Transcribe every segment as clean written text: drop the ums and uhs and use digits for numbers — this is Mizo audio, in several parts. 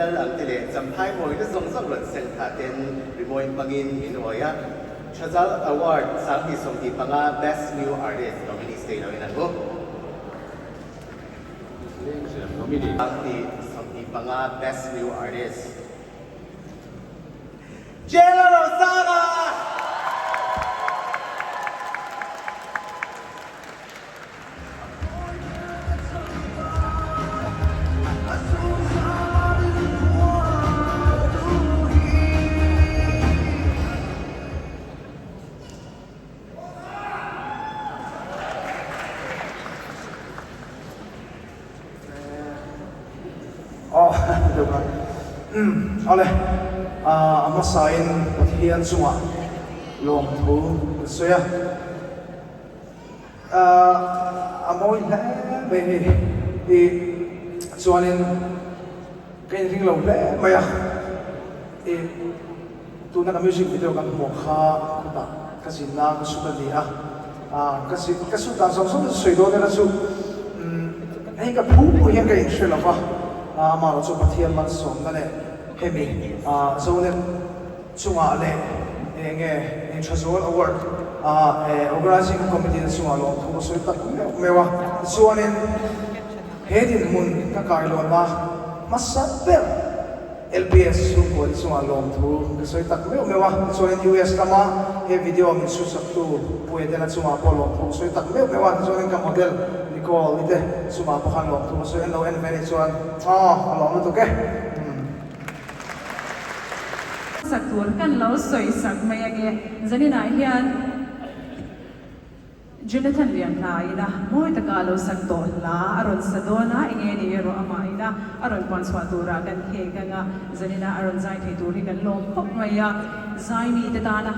Lal ang te leh Champhai mawina zawng zawng rawn seng thla ten rimawi hmangin min awi a, Thazal Award 2025 Best New Artist nominees te i lo en ang u. 2025 Best New Artist Jayla Rosana! Awle, a hmasain Pathian chungah lawmthu ka sawi a. A mawi hle mai hei i chuanin ka inring lo hle mai a, i tuna ka music video kan hmuh kha khutah ka zinna ka shoot a ni a, ka zin ka shoot dan zawng zawng chu sawi dawn ila chu hei ka phu pawh hian ka inhre lo va, amaherawh chu Pathian malsawmna leh hemi Zonet chungah leh eng nge Inthazual Award ah Organising Committee te chungah lawmthu ka sawi tak meuh meuh a. Tichuanin he dinhmun ka kailawnna hmasa ber LPS chhungkua te chungah lawmthu ka sawi tak meuh meuh a. Tichuanin US lama he video min suhsaktu Pu Edena chungah pawh lawmthu ka sawi tak meuh meuh a. Tichuanin ka model Nicole i te chungah pawh khan lawmthu ka sawi. An lo en ve anih chuan aw ka lawm lutuk e. Sak tur kan lo sawi sak mai ange. Zaninah hian Jonathan Lianhla ina mawi taka a lo sak tawh hla a rawn sa dawn a, enge ni erawh amah ina a rawn puan chhuah turah kan khek anga zaninah a rawn zai thei tur hi kan lawm khawp mai a, zai mite tana.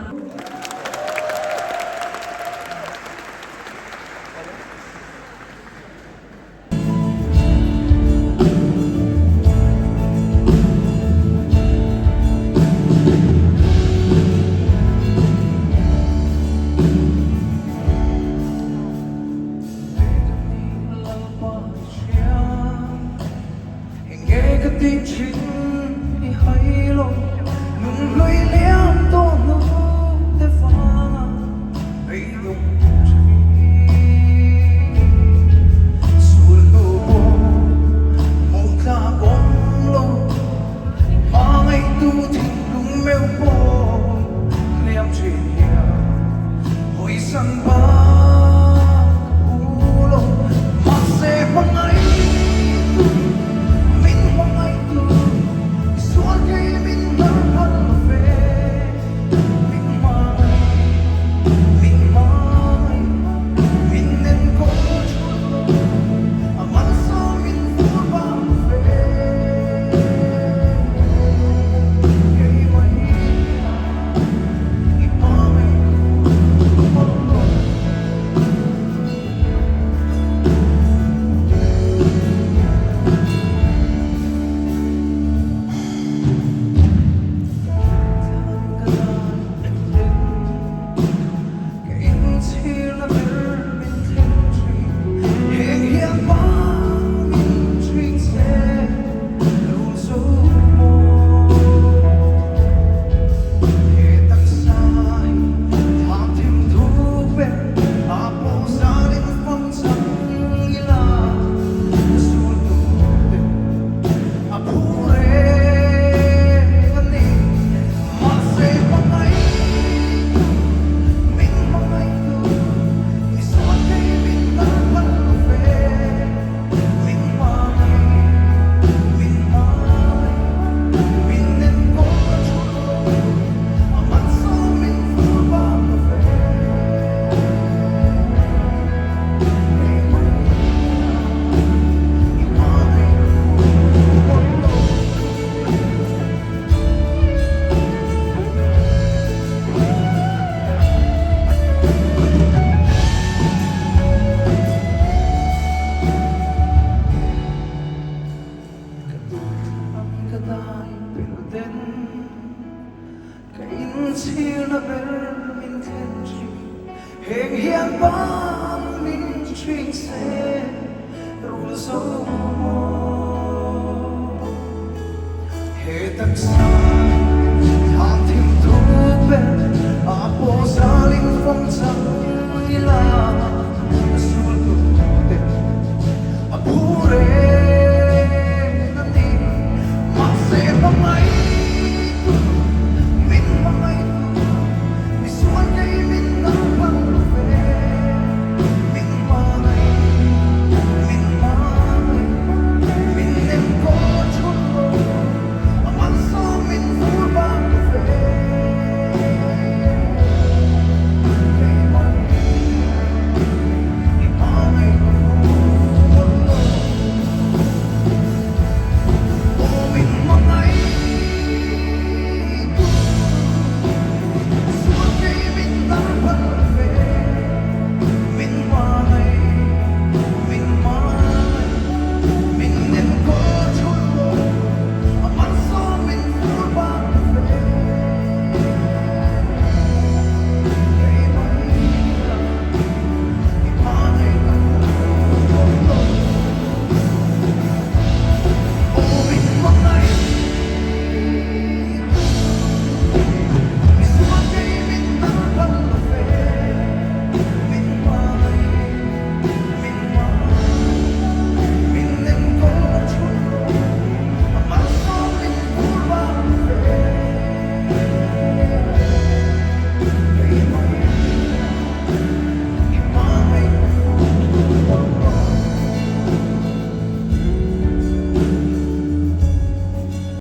He taksa.